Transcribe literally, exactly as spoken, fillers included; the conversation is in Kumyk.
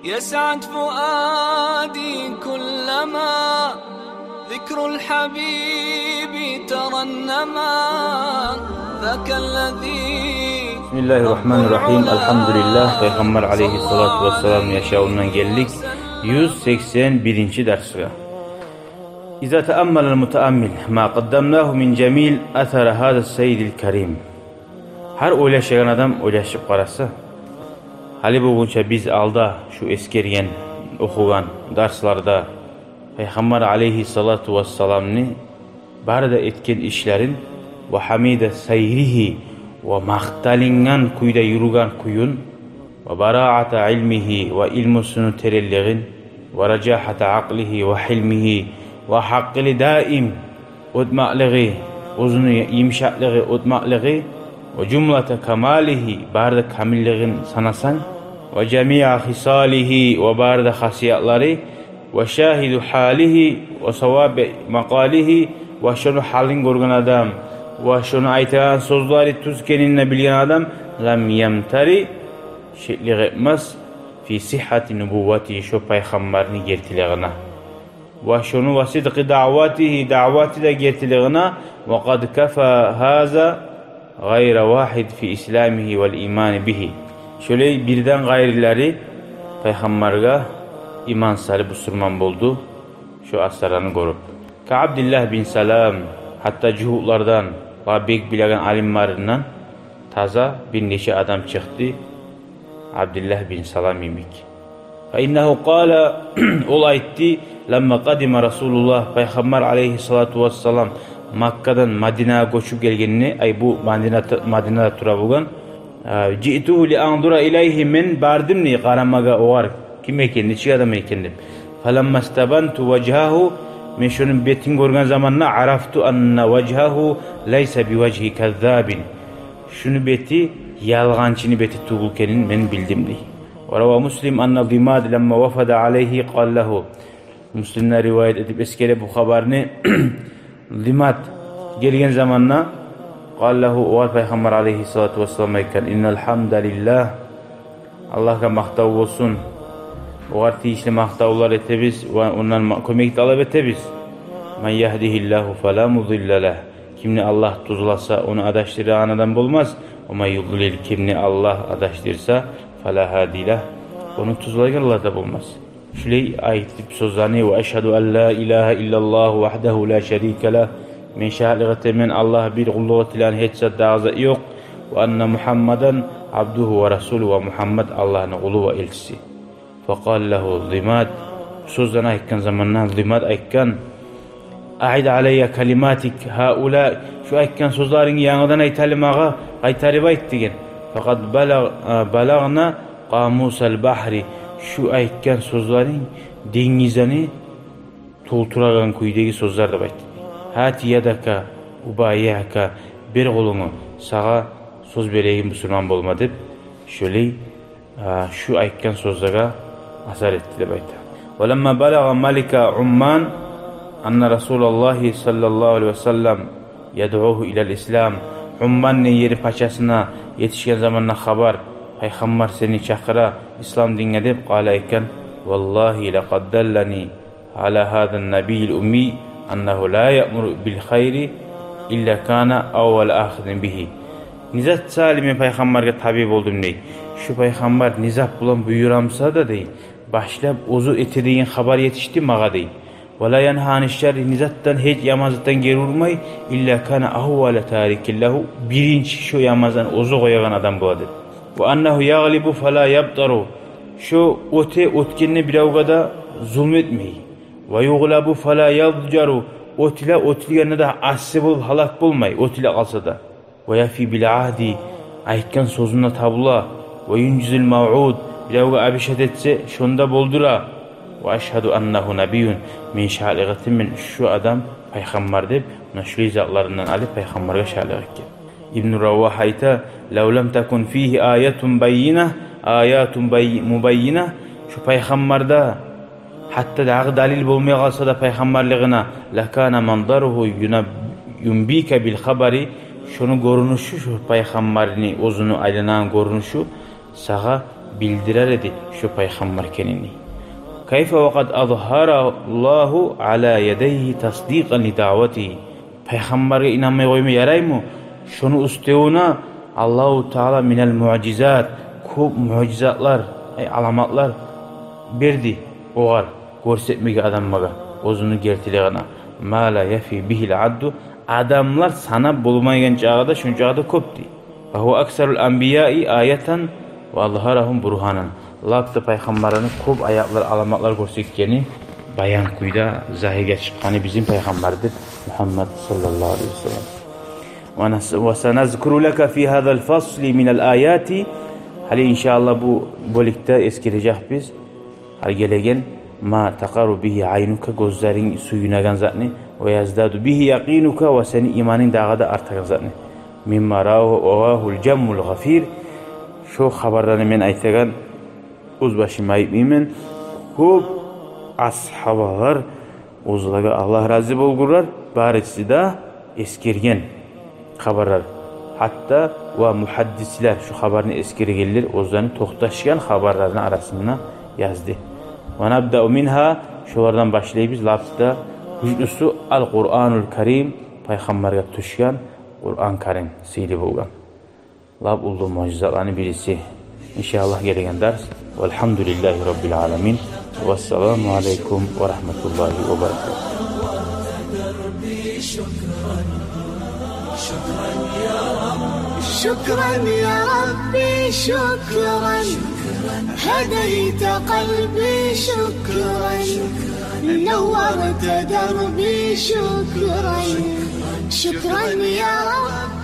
يسعد فؤادي كلما ذكر الحبيب ترنما. ذاك الذي بسم الله الرحمن الرحيم. الحمد لله. Пайхаммар алейгьиссалату вассаламны яшавундан гелдик юз сексен биринчи дарсгъа. إذا تأمل المتأمل ما قدمناه من جميل أثر هذا السيد الكريم. Гьар ойлашагъан адам ойлашып къараса, гьали болгъунча биз алда шу эсгерген, охугъан дарсларда Пайхаммар алейгьиссалату вассаламны бары да этген ишлерин, وحميد سيره, ва макъталынгъан кюйде юрюген кююн, وبراعة علمه, ва илмусуну теренлигин, ورجاحة عقله وحلمه, ва гьакъылы даим оьтмеклиги, оьзюню йымышакълыгъы, оьтмеклиги, وجملة كماله, бары да камиллигин санасанг, وجميع خصاله, ва бары да хасиятлары, وشاهد حاله وصواب مقاله, ва шону гьалын гёрген адам, ва шону айтагъан сёзлери тюз экенин билген адам, لم يمتر, шеклик этмес, في صحة نبوته, шо пайхаммарны гертилигине. Ва шону وصدق دعوته, даъваты да гертилигине, وقد كفى هذا غير واحد في إسلامه والإيمان به. Шолай бирден къайрылары пайхаммаргъа иман салып бусурман болду, шо асарланы гёрюп. كعبد الله بن سلام, гьатта жугьутлардан ва бек билеген алимлеринден таза бир нече адам чыкъды, Абдуллагь бин Салам йимик. فإنه قال, ол айтды, لما قدم رسول الله, Пайхаммар алейгьиссалату вассалам Маккадан Мадинагъа гёчюп гелгенде, ай, бу Мадинада, Мадинада тура болгъан, а, جئته لأنظر إليه, мен бардым дей къарамагъа огъар, ким экен, нечик адам экен деп. فلما استبنت وجهه, мен шону бетин гёрген заманда, عرفت أن وجهه ليس بوجه كذاب, шуну бети ялгъанчыны бети тюгюл экенин мен билдим дей. وروى مسلم أن ضماد لما وفد عليه قال له. Муслимде риваят этип эсгере бу хабарны. Димад гелген заманда, قال له, огъар Пайхаммар алейгьиссалату вассалам айтгъан: إن الحمد لله, Аллагьгъа макътав болсун, огъар тийишли макътавлар этебиз ва ондан ма-, кёмек талап этебиз. من يهده الله فلا مضل له, кимни Аллагь тюзлесе, ону адашдырагъан адам болмас. ومن يضلل, кимни Аллагь адашдырса, فلا هادي له, ону тюзлегенлер де болмас. Шулай айтып сёзлени: وأشهد أن لا إله إلا الله وحده لا شريك له, мен шагьатлыкъ этемен, Аллагь бир къуллукъ этилеген гьеч зат дагъы зат ёкъ, وأن محمدا عبده ورسوله, ва Мугьаммад Аллагьны къулу ва элчиси. فقال له ضماد, сёзлени айтгъан заманда Димад айтгъан: أعد علي كلماتك هؤلاء, шу айтгъан сёзлерингни янгыдан айталы магъа, къайтарып айт деген. فقد بلغ-, а, بلغن قاموس البحر, шу айтгъан сёзлеринг денгизни толтурагъан кюйдеги сёзлер деп айтды. هات يدك أبايعك, бер къолунгну, сагъа сёз берейим бусурман болма деп, шолай, а, шу айтгъан сёзлеге асар этди деп айта. ولما بلغ ملك عمان أن رسول الله صلى الله عليه وسلم يدعوه إلى الإسلام, Умман деген ерни пачасына етишген заманда хабар: Пайхаммар сени чакъыра ислам динге деп, قال, айтгъан: والله لقد دلني على هذا النبي الأمي أنه لا يأمر بالخير إلا كان أول آخذ به. Не зат саялы мен Пайхаммаргъа табиъ болдум дей. Шу Пайхаммар не зат булан буюра буса да дей, башлап оьзю эте деген хабар етишди магъа дей. ولا ينهى عن الشر, не затдан, гьеч яман затдан гери урмай, إلا كان أول تارك له, биринчи шо яман затны оьзю къоягъан адам бола деп. وأنه يغلب فلا يبطر, шо оьте, оьтгенде биревге де зулму этмей. ويغلب فلا يضجر, оьтюле, оьтюлгенде де асси болуп гьалак болмай, оьтюле къалса да. ويفي بالعهد, айтгъан сёзюне табула. وينجز الموعود, биревге обещать этсе, шону да болдура. وأشهد أنه نبي, мен шагьатлыкъ этемен, шу адам пайхаммар деп, муна шулай затларындан алып Пайхаммаргъа шагьатлыкъ этген. Ибну Равагь айта: لو لم تكن فيه آية بينة, آيات بي-, مبينة, шу Пайхаммарда гьатта дагъы далил болмай къалса да пайхаммарлыгъына, لكان منظره ينب-, ينبيك بالخبر, шону гёрюнюшю, шу Пайхаммарны оьзюню айланагъан гёрюнюшю сагъа билдирер эди шо пайхаммар экенин. Кайфа ва къад азгьарагьуллагьу ала ядайгьи тасдикъан ли даъватигьи. Пайхаммаргъа инанмай къойма яраймы? Шону уьстевюне Аллагьу Таала минал муъжизат, кёп муъжизатлар, ай, аламатлар берди огъар, гёрсетмеге адамлагъа оьзюню гертилигине. Ма ла яфи бигьил адду, адамлар санап болмайгъан чагъы да, шончакъы да кёп дей. Ва гьува аксарул анбияи аятан ва азгьарагьум бургьанан. Лап да пайхаммарланы кёп аятлар, аламатлар гёрсетгени баян кюйде загьирге чыкъгъаны бизин пайхаммардыр, Мугьаммад саллаллагьу алайгьи ва саллам. Ва нас-, ва саназкуру лака фи гьазал фасли минал аяти. Гьали, иншааллагь, бу бёлюкде эсгережекбиз. Гьали гелеген: ма такъарру бигьи айнука, гёзлеринг сююнеген затны, ва яздаду бигьи якъинука, ва сени иманынг дагъы да артагъан затны. Мимма равагьу, равагьул жаммул гъафир. Шо хабарланы мен айтагъан, оьз башым айтмайман, кёп асгьабалар, оьзлеге Аллагь рази болгъурлар, бариси де эсгерген хабарлар. Гьатта ва мугьаддислер, шо хабарны эсгергенлер, оьзлени токъташгъан хабарларыны арасында язды. Ва набдау мингьа, шолардан башлайбыз. Лап да гючлюсю Алкъуранул Карим, пайхаммаргъа тюшген Къуран Карим, сыйлы болгъан. Лап уллу муъжизатланы бириси. Иншааллагь, гелеген дарс. Валгьамдулиллагьи раббил аламин. Вассаламу алайкум ва рагьматуллагьи ва баракатугь. شكرا يا ربي، شكرا. هديت قلبي، شكرا. نورت دربي، شكرا. شكرا يا رب.